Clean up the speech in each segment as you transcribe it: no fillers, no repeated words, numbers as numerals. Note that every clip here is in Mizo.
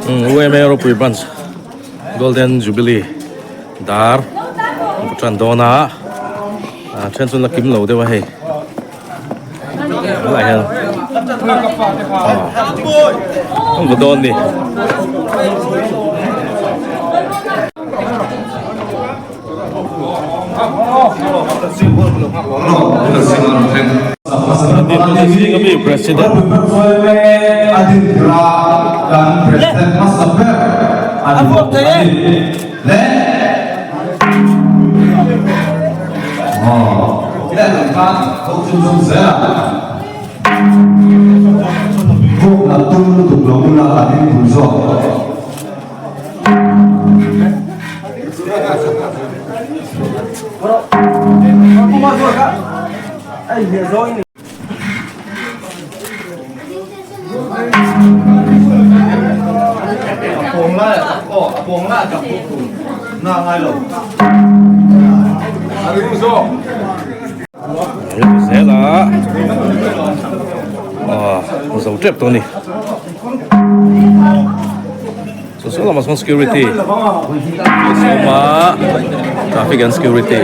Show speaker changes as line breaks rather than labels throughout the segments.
Umm Ropui Branch Golden Jubilee dar an tan dawn a a then chu la kim lo deuh a hei tunah hian an va dawn ni. President. Zel a ah zo tep tawh a ni. Chu saw lamah sawn security a awm a traffic and security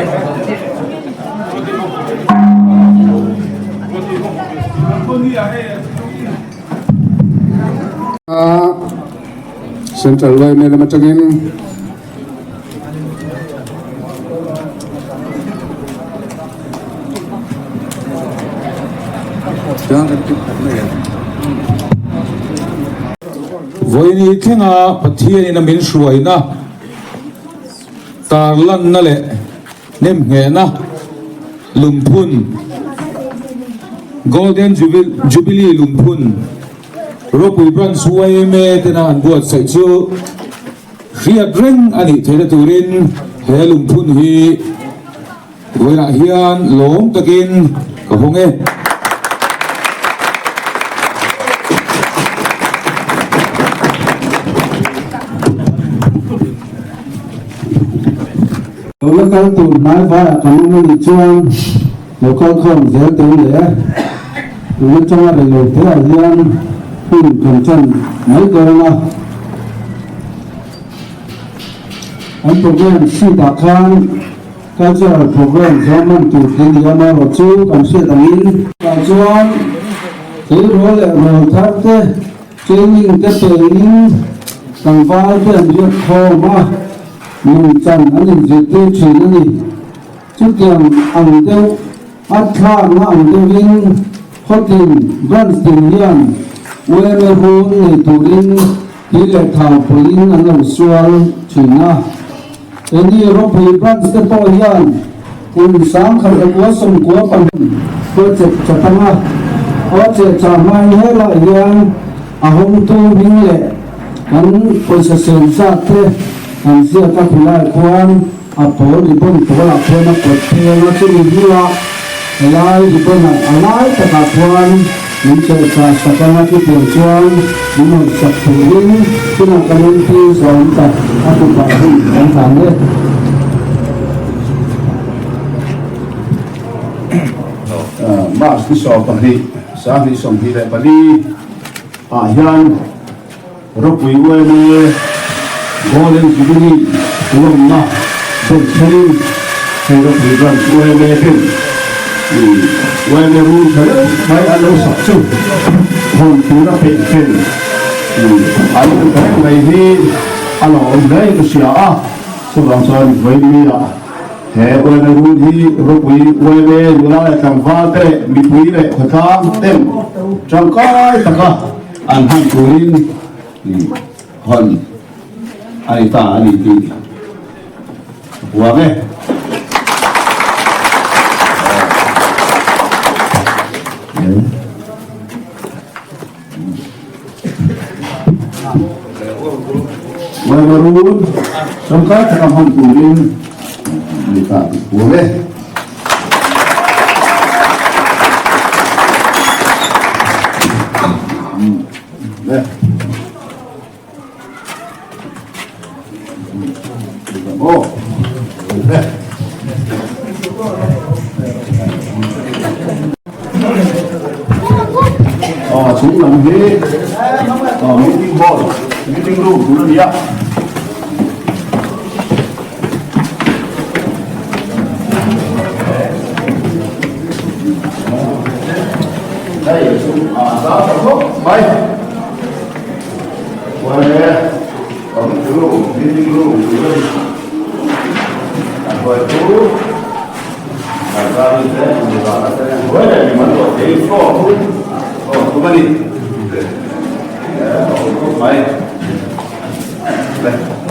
Central yma lam atangin
Vawiini thlenga Pathianin a min hruaina, tarlanna leh hnemnghehna lungphun, Golden Jubilee lungphun, Ropui Branch yma tena an buatsaih chu hriat reng a nih theihna turin he lungphun hi Vawiinah hian lawm takin ka hawng e.
Lo la kal tur hnai vaiah kan awm a nih chuan lo kal khawm zel teh le. Tun atanga rei lo te ah hian hun kan chan mai dawn a. An program sheet ah khan Cultural program zawng man tur te ni amaherawh chu kan hriat angin. Tah chuan tleirawl leh rawl thar te training te pein tlangval te an riak khawm a, nungchan an inzirtir thin a ni. Chutiang ang deuh a thlakna ang deuhin khawtin branch tin hian yma hun nei turin Ti leh thau pawhin an lo sual thin a. Eni Ropui branch te pawh hian kum 1994 project chatanga aw cheh chah hmain helaiah hian a hawngtu hming leh kan pawisa sen zat te kan ziak a khulai khuan a pawl ribbon pawlah khuan a pawt pheng a chumi hnuah helai ribbon ah a lai takah khuan min chawlh chah sak anga chutiang chuan min rawn sak turin tunah kan MP zawm tak a kutah hun kan hlan e.
March ni 12, 2024 ah hian Ropui Uaime Golden Jubilee lawmna bel thlengin hei Ropui Branch Uaime ten Uaime rul tha deuh mai an lo sak chu hawn tura peih fel an awm ta reng mai hi a lo awm hle in ka hria a, chuvang chuan vawiin he Uaime rul hi Ropui Uaime nula leh tlangval te leh mipui leh khawtlang ten tangkai taka An hman turin hawn a ni ta a ni tih ka puang e. Uamarun tangkai taka hman turin a ni ta tih ka puang e. Chung lam hi meeting hall. Meeting room tur a ni a. Hei chu a zau ta khawp mai. Uaile committee room, meeting room tur a ni. A hnuai chu Sarkari te Muzana te hnuai leh mi man tawh thei floor thum floor thum a ni. A awm khawp mai. Le.